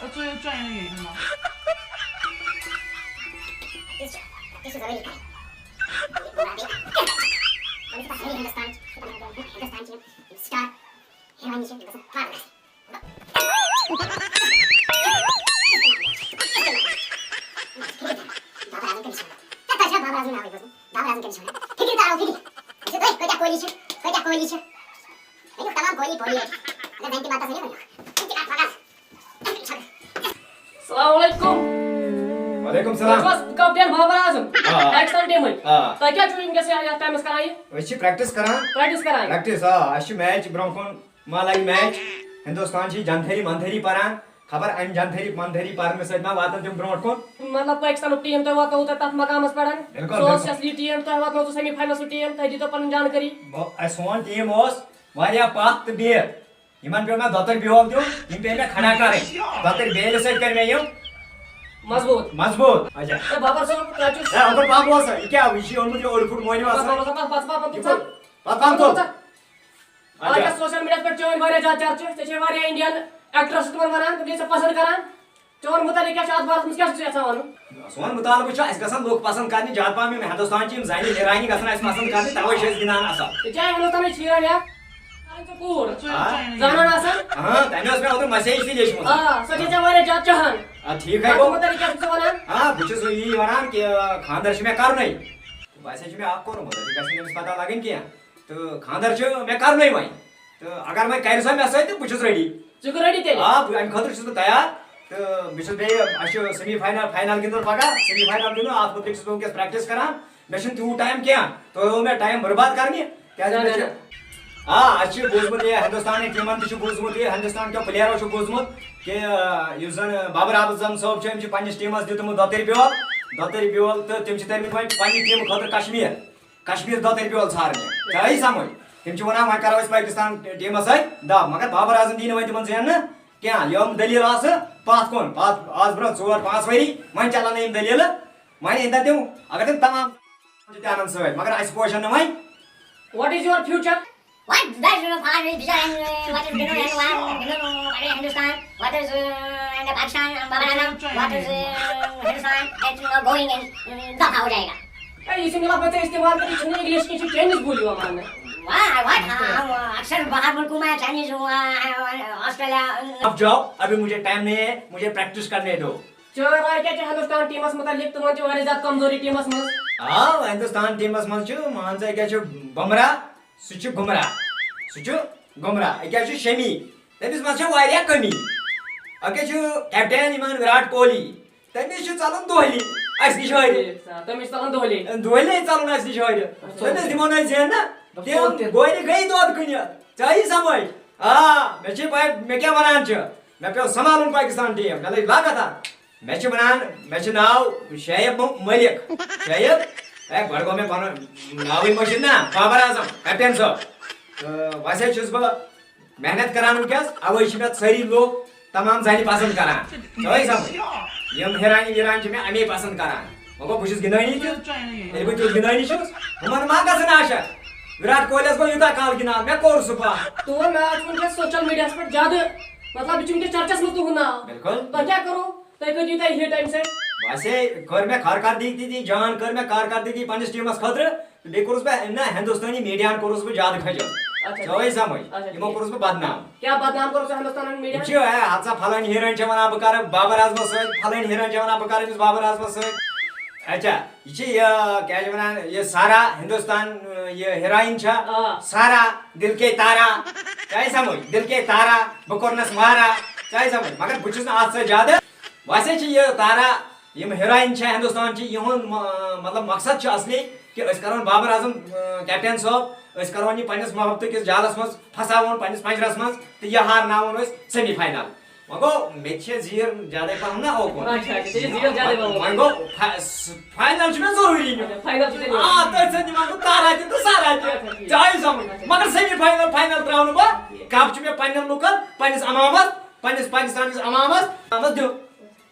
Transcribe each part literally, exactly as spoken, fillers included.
呃，作业转一个原因嘛。就是就是说你看，我那边，我那边，Hindustan, Hindustan, Hindustan, Star, Hindustan, Hindustan. Babar Azam कभी छोड़ा, बाबर आजम कभी छोड़ा, फिक्र तारो फिक्र. ऐसे तो कोई क्या कोहली छे, कोई क्या कोहली छे. अरे तमाम कोहली कोहली है. अगर बैंक की बात सुनिए ना. السلام عليكم. وعليكم السلام. تُہۍ چھِو حظ کیپٹن بابر اعظم؟ آ، آ. پاکستان ٹیمٕکۍ. آ. تُہۍ کیٛاہ چھِو وٕنکیٚس یَتھ ٹایمَس کران یہِ؟ أسۍ چھِ پریکٹس کران. پریکٹس کران؟ پریکٹس، آ، اَسہِ چھُ میچ برونٛہہ کُن، ما لگہِ میچ؟ ہندوستان چھِ جنتھری منتھری پران، خبر اَمہِ جنتھری منتھری پرنہٕ سۭتۍ ما واتن تِم برونٛٹھ کُن؟ مطلب پاکستانُک ٹیٖم تۄہہِ واتنووُ تۄہہِ تَتھ مقامَس پٮ۪ٹھ؟ بِلکُل، سُہ اوس بِلکُل. اصلی ٹیٖم، تۄہہِ واتنووُ سُہ سیمی فاینلَس سُہ ٹیٖم، تۄہہِ دِتو پَنٕنۍ جانکٲری. بہٕ، اَسہِ، سون ٹیٖم اوس واریاہ پَتھ تہٕ بِہِتھ. یِمن پیوٚو مےٚ دۄتٕر بیول دیُن، یِم پیٚیہِ مےٚ کھڑا کَرٕنۍ۔ دۄتٕر بیلہِ سۭتۍ کٔرۍ مےٚ یِم مضبوٗط۔ مضبوٗط۔ اچھا۔ اے، بابر صٲب، تۄہہِ چھُ ہے، عبدالباب اوس، یہِ کیٛاہ، یہِ چھُ اوٚنمُت یہِ اوٚڑ فُٹ مۄنہِ بس، وسان۔ بس، بس، بس، بس، بس، یہِ بس، کوٚت؟ بس، بس، بس، کوٚت؟ بس۔ آز اچھا۔ چھا سوشل میڈیاہس پٮ۪ٹھ چٲنۍ واریاہ زیادٕ چرچہٕ، ژےٚ چھے واریاہ انڈین ایکٹرس تِمن ونان، تِم چھِ ژےٚ پسند کران۔ چون مُتعلق کیٛاہ چھُ اتھ بارس منٛز، کیٛاہ چھُ ژےٚ یژھان ونُن؟ سون مُطالبہٕ چھُ، اَسہِ گژھن لُکھ پسند کرنہِ، زیادٕ پہم یِم ہندوستان چھِ، یِم زنہِ ایرانی گژھن اَسہِ پسند کرنہِ، توے چھِ أسۍ گِنٛدان اصل۔ ژےٚ چھےٚ ہندوستانٕچ ہیٖران یا؟ کوٗر۔ آ؟ زانان آسان؟ ہاں، تٔمۍ ٲس مےٚ اوترٕ message تہِ لیچھمٕژ۔ آ، سۄ چھےٚ ژےٚ واریاہ زیادٕ چاہان۔ آ، ٹھیٖک ہے تَتھ گوٚو۔ مُتعلِق کیٛاہ چھُکھ ژٕ وَنان؟ آ، بہٕ چھُس یی وَنان کہِ خانٛدر چھُ مےٚ کَرنُے۔ ویسے چھُ مےٚ اَکھ کوٚرمُت، یہِ گژھِ نہٕ تٔمِس پَتہ لَگٕنۍ کینٛہہ۔ تہٕ خانٛدر چھُ مےٚ کَرنُے وۄنۍ۔ تہٕ اگر وۄنۍ کَرِ سۄ مےٚ سۭتۍ، تہٕ بہٕ چھُس ready۔ ژٕ گوٚو ready تیٚلہِ؟ آ، بہٕ، اَمہِ خٲطرٕ چھُس بہٕ تیار۔ تہٕ بہٕ چھُس بیٚیہِ، اَسہِ چھُ semi final، final گِنٛدُن پَگاہ، semi final گِنٛدُن، اَتھ مُتعلِق چھُس بہٕ وٕنکیٚس practice کَران۔ مےٚ چھُنہٕ تیوٗت time کینٛہہ، تُہۍ ہوو مےٚ time برباد کرنہِ، کیٛازِ نہ، مےٚ نہ، چھُ، نہ۔ آ، اَسہِ چھُ بوٗزمُت یہِ، ہندوستانٕکۍ ٹیٖمن تہِ چھُ بوٗزمُت یہِ، ہندوستان کیو پلیرو چھُ بوٗزمُت کہِ، آ، یُس زن بابر اعظم صٲب چھُ، أمۍ چھِ پننِس ٹیٖمس دیُتمُت دۄتٕرۍ بیول، دۄتٕرۍ بیول، تہٕ تِم چھِ تٔرمٕتۍ وۄنۍ پننہِ ٹیٖمہٕ خٲطرٕ کشمیر، کشمیر دۄتٕرۍ بیول ژھارنہِ۔ ژےٚ آیی سمجھ؟ تِم چھِ ونان وۄنۍ کرو أسۍ پاکستان ٹیٖمس سۭتۍ دب، مگر بابر اعظم دی نہٕ وۄنۍ تِمن زیننہٕ کینٛہہ۔ یِم دٔلیٖل آسہٕ پتھ کُن، پتھ آز برونٛہہ ژور پانٛژھ ؤری، وۄنۍ چلن نہٕ یِم دٔلیٖلہٕ۔ وۄنۍ أنۍ تَتہِ تِم، اگر تِم تمام چھِ تہِ اَنان سۭتۍ، مگر اَسہِ پوشَن نہٕ وۄنۍ۔ What is your future? What does your father vision and, uh, what is, you know, and one, you know, what is Hindustan? What is, uh, and Pakistan, and Baba Adam? What is, uh, Hindustan? That's, you know, going and, uh, دفعہ ہو جائے گا۔ A, یہِ چھُ مےٚ لَگان ژےٚ استعمال کَرُن، یہِ چھُنہٕ English کینٛہہ، یہِ چھُ Chinese بوٗلِتھ یِوان ماننہٕ۔ Why, what? ہاں، ہم اکثر باہر ملکوں میں Chinese ہوا ہے، Australia۔ اب جاؤ، ابھی مجھے time نہیں ہے، مجھے practice کرنے دو۔ چٲنۍ راے کیٛاہ چھِ ہندوستان ٹیٖمس مُتعلِق؟ تِمن چھِ واریاہ زیادٕ کمزوری ٹیٖمس منٛز۔ آ، ہندوستان ٹیٖمس منٛز چھُ، مان ژٕ، أکیٛاہ چھُ بُمرا، سُہ چھُ گُمرا، سُہ چھُ گُمرا، أکیٛاہ چھُ شمی، تٔمِس منٛز چھےٚ واریاہ کٔمی۔ أکیٛاہ چھُ کیپٹین یِمن وِراٹ کوہلی، تٔمِس چھُ ژَلُن دۄہلی اَسہِ نِش ہٲرِتھ۔ ٹھیٖک سا، تٔمِس چھُ ژَلُن دۄہلی۔ دۄہلی ژَلُن اَسہِ نِش ہٲرِتھ۔ اچھا۔ تٔمِس دِمو نہٕ أسۍ زیننہٕ۔ دَپ تِم ژوٚل تہِ۔ گورِ گٔے دۄد کٕنِتھ۔ ژےٚ آیی سمجھ؟ آ، مےٚ چھِ پَے، مےٚ کیٛاہ وَنان چھِ۔ مےٚ پیوٚو سنبھالُن پاکستان ٹیٖم، مےٚ لٔج لاگتھا۔ مےٚ چھِ وَنان، مےٚ چھُ ناو شعیب مو-، ملک۔ شعیب، اے، گۄڈٕ گوٚو مےٚ پَنُن ناوٕے مٔشِتھ نا، بابر اعظم، کیپٹین صٲب۔ تہٕ ویسے چھُس بہٕ محنت کران وٕنکیٚس، اَوَے چھِ مےٚ سٲری لوٗکھ، تمام زَنہِ پسنٛد کران۔ توے سمجھ؟ یِم ہیٖرانہِ ویٖرانہِ چھِ مےٚ اَمے پسنٛد کران۔ وۄنۍ گوٚو، بہٕ چھُس گِنٛدٲنی تہِ، ییٚلہِ بہٕ تیُتھ گِنٛدٲنی چھُس، ہُمَن ما گژھن عاشق؟ وِراٹ کوہلیَس گوٚو یوٗتاہ کال گِنٛدان، مےٚ کوٚر سُہ پَتھ۔ تُہُنٛد ناو چھُ وٕنکیٚس سوشل میڈیاہَس پٮ۪ٹھ زیادٕ، مطلب، یہِ چھُ وٕنکیٚس چرچَس منٛز تُہُنٛد ناو۔ بِلکُل۔ تۄہہِ کیٛاہ کوٚروٕ؟ تُہۍ کٔرِو تۄہہِ ہِٹ اَمہِ سۭتۍ؟ ویسے کٔر مےٚ کارکردگی تہِ جان، کٔر مےٚ کارکردگی پننِس ٹیٖمَس خٲطرٕ۔ بیٚیہِ کوٚرُس بہٕ، نہ، ہندوستٲنی میٖڈیاہَن کوٚرُس بہٕ زیادٕ خجل۔ اچھا۔ ژےٚ آوٕے سمجھ؟ اچھا۔ یِمو کوٚرُس بہٕ بدنام۔ کیٛاہ بدنام کوٚرُتھ ژےٚ ہندوستانن میٖڈیاہَن؟ یہِ چھِ، اے، ہَتھ سا پھلٲنۍ ہیٖرٲنۍ چھےٚ وَنان بہٕ کَرٕ بابر اعظمَس سۭتۍ، پھلٲنۍ ہیٖرٲنۍ چھےٚ وَنان بہٕ کَرٕ أمِس بابر اعظمَس سۭتۍ۔ اچھا، یہِ چھِ یہِ، کیٛاہ چھِ وَنان، یہِ سارا ہندوستان، یہِ ہیٖرٲیِن چھےٚ، آ۔ سارا دِل کے تارا، ژےٚ آیہِ سمجھ؟ دِل کے تارا، بہٕ کوٚرنَس مارا، ژےٚ آیہِ سمجھ؟ مگر بہٕ چھُس نہٕ اَتھ سۭتۍ زیادٕ۔ ویسے چھِ یہِ تارا، یِم ہیٖرٲیِن چھےٚ ہندوستان چہِ، یِہُنٛد م-، مطلب مقصد چھُ اصلی کہِ أسۍ کرون بابر اعظم، اۭں، کیپٹین صٲب، أسۍ کرون یہِ پننِس محبتہٕ کِس جالس منٛز پھساوون، پننِس پنجرس منٛز، تہٕ یہِ ہارناوون أسۍ سیمی فاینل۔ وۄنۍ گوٚو، مےٚ تہِ چھےٚ زیٖر زیادے پہم نا اوکُن۔ اچھا، اچھا، ژےٚ چھےٚ زیٖر زیادے پہم۔ وۄنۍ گوٚو، فا-، س-، فاینل چھُ مےٚ ضروٗری نیُن۔ اچھا، فاینل چھُ ژےٚ نیُن۔ آ، تٔتھۍ سۭتۍ نِمن بہٕ تارا تہِ تہٕ سارا تہِ۔ اچھا، ٹھیٖک۔ ژےٚ آیہِ سمجھ۔ اچھا۔ مگر سیمی فاینل، فاینل تراونہٕ بہٕ۔ ٹھیٖک۔ کپ چھُ مےٚ پننٮ۪ن لُکن، پننِس عوامس، پننِس پاکستان کِس عوامس، عوامس دیُن۔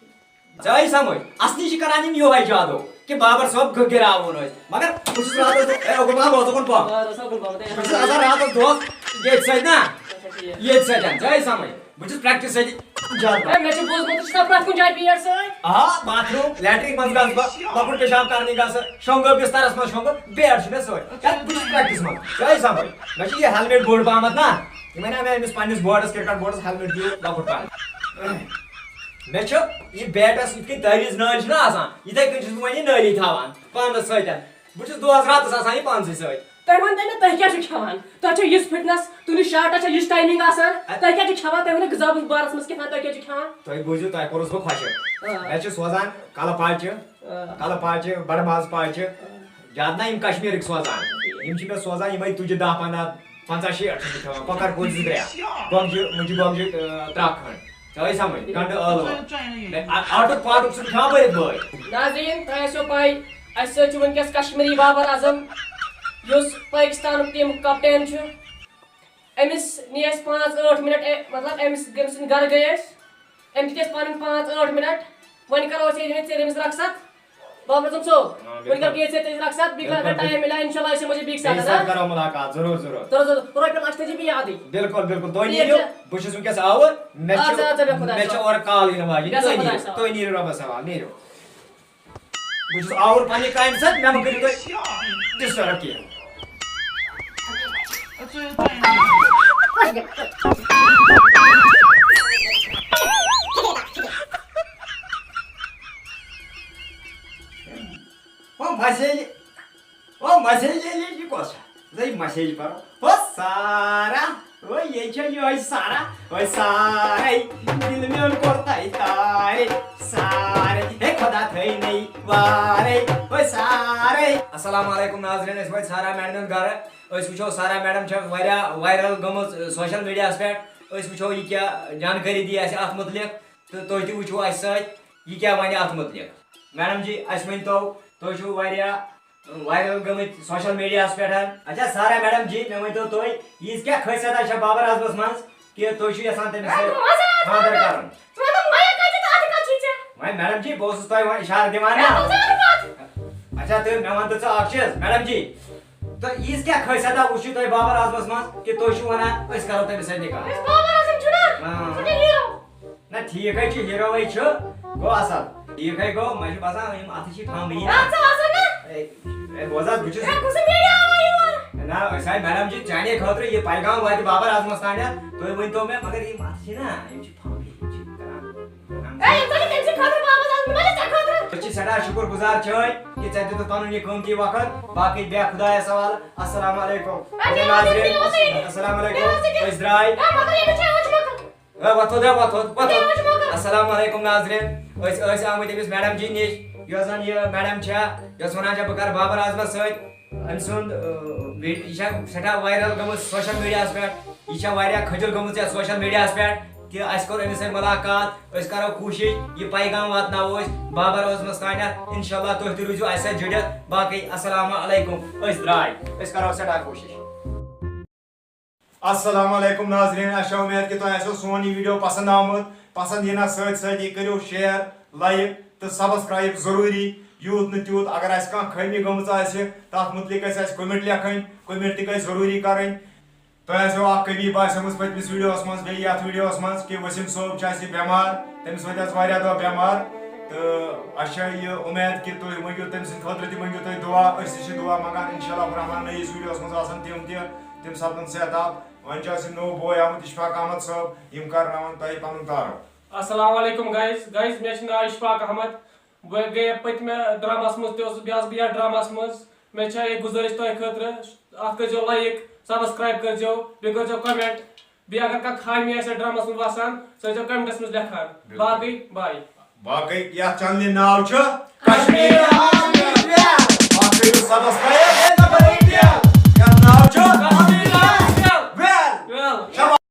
ژےٚ آیہِ سمجھ؟ اصلی چھِ کران یِم یِہوٚے جادو کہِ بابر صٲب گ-، گِراوُن أسۍ۔ مگر بہٕ چھُس راتس دۄہ-، اے، اوکُن پہم، روز اوکُن پہم۔ آ، روز اوکُن پہم، تہٕ بہٕ چھُس آسان راتس دۄہس ییٚتھۍ سۭتۍ نا۔ ییٚتہِ سۭتۍ، ژےٚ آیہِ سمجھ؟ بہٕ چھُس پریکٹس سۭتۍ زیادٕ پَران۔ ہے، مےٚ چھُ بوٗزمُت، ژٕ چھُکھ پرٛٮ۪تھ کُنہِ جایہِ بیٹ سۭتۍ۔ آ، باتھ روٗم، لیٹرین منٛز گژھٕ بہٕ، لۄکُٹ پیشاب کرنہِ گژھٕ، شۄنٛگہٕ بسترس منٛز شۄنٛگہٕ، بیٹ چھُ مےٚ سۭتۍ۔ ہے، بہٕ چھُس پریکٹس منٛز، ژےٚ آیہِ سمجھ؟ مےٚ چھُ یہِ ہیلمٹ بوٚڑ پہمتھ نا، یہِ وَنیٛاو مےٚ أمِس پننِس بورڈس، کرکٹ بورڈس، ہیلمٹ دِیِو لۄکُٹ پہم۔ مےٚ چھُ یہِ بیٹس یِتھ کٔنۍ تعویذ نٲلۍ چھِنہ آسان، یِتھے کٔنۍ چھُس بہٕ وۄنۍ یہِ نٲلی تھاوان پانس سۭتۍ۔ بہٕ چھُس دۄہس راتس آسان یہِ پانسٕے سۭتۍ۔ تُہۍ ؤنۍ تو مےٚ، تُہۍ کیٛاہ چھِو کھٮ۪وان؟ تۄہہِ چھو یِژھ فٹنس، تُہنٛدِس شاٹس چھا یِژھ ٹایمنگ آسان؟ تۄہہِ کیٛاہ چھِو کھٮ۪وان؟ تُہۍ ؤنِو غذا بارس منٛز کیٛاہ تام، تۄہہِ کیٛاہ چھِو کھٮ۪وان؟ تُہۍ بوٗزِو، تۄہہِ کوٚرُس بہٕ خۄشک۔ آ۔ مےٚ چھِ سوزان کلہٕ پاچہِ، آ۔ کلہٕ پاچہِ، بڑٕ ماز پاچہِ، آ۔ زیادٕ نہ یِم کشمیٖرٕکۍ سوزان۔ یِم چھِ مےٚ سوزان یِمے تُجہِ دَہ پنٛداہ، پنٛژاہ شیٹھ چھُس بہٕ کھٮ۪وان۔ کۄکر پوٗتۍ زٕ ترٛےٚ، گۄگجہِ، مُجہِ گۄگجہِ، آ، ترٛکھ کھنٛڈ۔ ژےٚ ٲے سمجھ؟ گنڈٕ ٲلوٕ۔ ژےٚ، ژےٚ، ژےٚ۔ ہے، آ-، آٹُک پاٹُک چھُنہٕ کھٮ۪وان بٔرِتھ بٲے۔ ناظریٖن، تۄہہِ آسیو پَے، اَسہِ سۭتۍ چھُ وٕنکیٚس کشمیٖری بابر اعظم، یُس پٲکِستانُک ٹیٖمُک کپٹین چھُ۔ أمِس نی اَسہِ پانٛژھ ٲٹھ منٹ، اے، مطلب، أمِس، أمۍ سٕنٛدِ گرٕ گٔے أسۍ۔ أمۍ دِتۍ اَسہِ پَنٕنۍ پانٛژھ ٲٹھ منٹ۔ وۄنۍ کَرو أسۍ ییٚتہِ، ییٚتہِ أمِس رۄخصت۔ بابر اعظم صٲب، آ، وۄنۍ کَر بِلکُل۔ کیٛاہ ژےٚ تَتہِ رۄخصت؟ بیٚیہِ کَر بِلکُل۔ ٹایم مِلہِ، اِنشاءاللہ أسۍ یِمو ژےٚ بیٚکہِ ساتہٕ، بیٚیہِ ساتہٕ ہا؟ کَرو مُلاقات، ضروٗر، ضروٗر۔ ضروٗر، ضروٗر۔ رۄپیہِ لَچھ تھٲیزِ بیٚیہِ یادٕے۔ بِلکُل، بِلکُل۔ تُہۍ ٹھیٖک نیٖرِو، چھا؟ بہٕ چھُس وٕنکیٚس آوُر، مےٚ اَدٕ چھِ، سا، اَدٕ سا، بیٚہہ خۄدایَس مےٚ چھِ حوالہٕ۔ اورٕ کال یِنہٕ واجِنۍ۔ بیٚہہ سا تُہۍ نیٖرِو، خۄدایَس تُہۍ حوالہٕ۔ نیٖرِو، رۄبَس حوالہٕ، نیٖرِو۔ بہٕ چھُس آوُر پننہِ کامہِ سۭتۍ، مےٚ مہٕ کٔرِو تُہۍ disturb کینٛہہ۔ او مسیج، او مسیج، یہِ کۄس چھےٚ؟ زَے مسیج پَرو۔ او سارا، او یے چھےٚ یِہوٚے سارا۔ او سارے، دِل میون کوٚر تۄہہِ تارے۔ سارے، ہے خۄدا تھٲینَے وارے۔ او سارے۔ السلام علیکم ناظریٖن، أسۍ وٲتۍ سارا میڈمہِ ہُنٛد گرٕ۔ أسۍ وٕچھو سارا میڈم چھےٚ واریاہ viral گٔمٕژ، ٲ، social mediaہَس پٮ۪ٹھ۔ أسۍ وٕچھو یہِ کیٛاہ جانکٲری دی اَسہِ اَتھ مُتعلِق تہٕ تُہۍ تہِ وٕچھِو اَسہِ سۭتۍ یہِ کیٛاہ وَنہِ اَتھ مُتعلِق۔ میڈم جی، اَسہِ ؤنۍ تو، تُہۍ چھِو واریاہ viral گٔمٕتۍ social mediaہَس پٮ۪ٹھ۔ اچھا سارا میڈم جی، مےٚ ؤنۍ تو تُہۍ، یِژھ کیٛاہ خٲصیتہ چھےٚ بابر اعظمس منٛز کہِ تُہۍ چھِو یژھان تٔمِس سۭتۍ خانٛدر کرُن؟ ژٕ وَن تہٕ مَیَک کَتہِ تہٕ اَتھٕ کَتھ چھُے ژےٚ؟ وۄنۍ میڈم جی، بہٕ اوسُس تۄہہِ وۄنۍ اِشارٕ دِوان نا۔ مےٚ دوٚپ ژٕ اَتھٕ کَتھ۔ اچھا، تُہۍ، مےٚ وَن تہٕ ژٕ اَکھ چیٖز، میڈم جی، تہٕ یِژھ کیٛاہ خٲصیتہ وٕچھِو تۄہہِ بابر اعظمس منٛز کہِ تُہۍ چھِو وَنان أسۍ کَرو تٔمِس سۭتۍ نِکاح؟ یُس بابر اعظم چھُ نا، آ۔ سُہ چھُ hero۔ نہ، ٹھیٖک ہے چھُ، hero ہے چھُ، گوٚو اَصٕل۔ ٹھیٖک ہے گوٚو، مےٚ چھُ باسان یِم اَتھٕ چھِ پھمبٕے نا۔ اَتھ چھِ آسان نا۔ اے، اے، بوز حظ، بہٕ چھُس اے، کُس میڈیا آو یور؟ نہ، أسۍ آے میڈم جی چانے خٲطرٕ، یہِ پیغام واتہِ بابر اعظمس تانٮ۪تھ۔ تُہۍ ؤنۍ تو مےٚ، مگر یِم اَتھٕ چھِ نا، یِم چھِ پھمبٕے، یِم چھِ کران۔ اے، یِم چھِ تٔمۍ سٕنٛدِ خٲطرٕ، بابر اعظم، نہ چھِ ژےٚ خٲطرٕ۔ أسۍ چھِ سٮ۪ٹھاہ شُکُر گُزار چٲنۍ کہِ ژےٚ دیُتُتھ پنُن یہِ قۭمتی وقت۔ باقٕے بیٚہہ خۄدایس حوالہٕ۔ السلام علیکم۔ اے، اے، بیٚہہ حظ، ناظریٖن، بیٚہہ حظ، بیٚہہ حظ۔ السلام علیکم۔ بیٚہہ حظ، أسۍ درٛاے۔ اے، مگر ییٚمِس چھِ أچھ مۄکل۔ A, وۄتھو De, وۄتھو، وۄتھو۔ اے، أچھ مۄکل۔ السلام علیکم ناظریٖن، أسۍ ٲسۍ آمٕتۍ أمِس میڈم جی نِش، یۄس زن یہِ میڈم چھےٚ، یۄس ونان چھےٚ بہٕ کرٕ بابر اعظمس سۭتۍ۔ أمۍ سُنٛد، اۭں، وی-، یہِ چھےٚ سٮ۪ٹھاہ viral گٔمٕژ social mediaہَس پٮ۪ٹھ۔ یہِ چھےٚ واریاہ کھٔجل گٔمٕژ یَتھ social mediaہَس پٮ۪ٹھ کہِ اَسہِ کوٚر أمِس سۭتۍ مُلاقات، أسۍ کَرو کوٗشِش یہِ پیغام واتناوو أسۍ بابر اعظمَس تانٮ۪تھ۔ اِنشاءاللہ تُہۍ تہِ روٗزِو اَسہِ سۭتۍ جُڑِتھ۔ باقٕے السلام علیکم، أسۍ درٛاے، أسۍ کَرو سٮ۪ٹھاہ کوٗشِش۔ السلام علیکم ناظریٖن، اَسہِ چھےٚ اُمید کہِ تۄہہِ آسیو سون یہِ video پسنٛد آمُت۔ پسنٛد یِنَس سۭتۍ سۭتۍ یہِ کٔرِو share، like تہٕ subscribe ضروٗری۔ یوٗت نہٕ تیوٗت، اگر اَسہِ کانٛہہ خٲمی گٔمٕژ آسہِ، تَتھ مُتعلِق گژھِ اَسہِ comment لیکھٕنۍ، comment تہِ گژھِ ضروٗری کَرٕنۍ۔ تۄہہِ آسیو اَکھ کٔمی باسیمٕژ پٔتمِس videoہَس منٛز، بیٚیہِ یَتھ videoہَس منٛز کہِ ؤسیٖم صٲب چھُ اَسہِ بٮ۪مار، تٔمِس وٲتۍ اَسہِ واریاہ دۄہ بٮ۪مار۔ تہٕ اَسہِ چھےٚ یہِ اُمید کہِ تُہۍ مٔنٛگِو تٔمۍ سٕنٛدِ خٲطرٕ تہِ، مٔنٛگِو تُہۍ دُعا، أسۍ تہِ چھِ دُعا منٛگان۔ اِنشاءاللہ الرحمن نٔیِس videoہَس منٛز آسَن تِم تہِ، تِم سَپدَن صحت یاب۔ وۄنۍ چھُ اَسہِ نوٚو بوے آمُت، اشفاق احمد صٲب، یِم کرناوَن تۄہہِ پَنُن تعارُف۔ السلام علیکم guys۔ Guys، مےٚ چھُ ناو اشفاق احمد۔ بہٕ گٔیے پٔتمہِ ڈراماہَس منٛز تہِ اوسُس، بیٚیہِ آسہٕ بہٕ یَتھ ڈراماہَس منٛز۔ مےٚ چھےٚ یہِ گُزٲرِش تۄہہِ خٲطرٕ، اَتھ کٔرۍزیو like، subscribe کٔرۍزیو، بیٚیہِ کٔرۍزیو comment۔ بیٚیہِ اگر کانٛہہ خامی آسہِ یَتھ ڈراماہَس منٛز باسان، سُہ ٲسۍزیو commentَس منٛز لیکھان۔ بِلکُل۔ باقٕے bye۔ باقٕے یَتھ channelہِ ناو چھُ کشمیٖر۔ اَتھ کٔرِو subscribe۔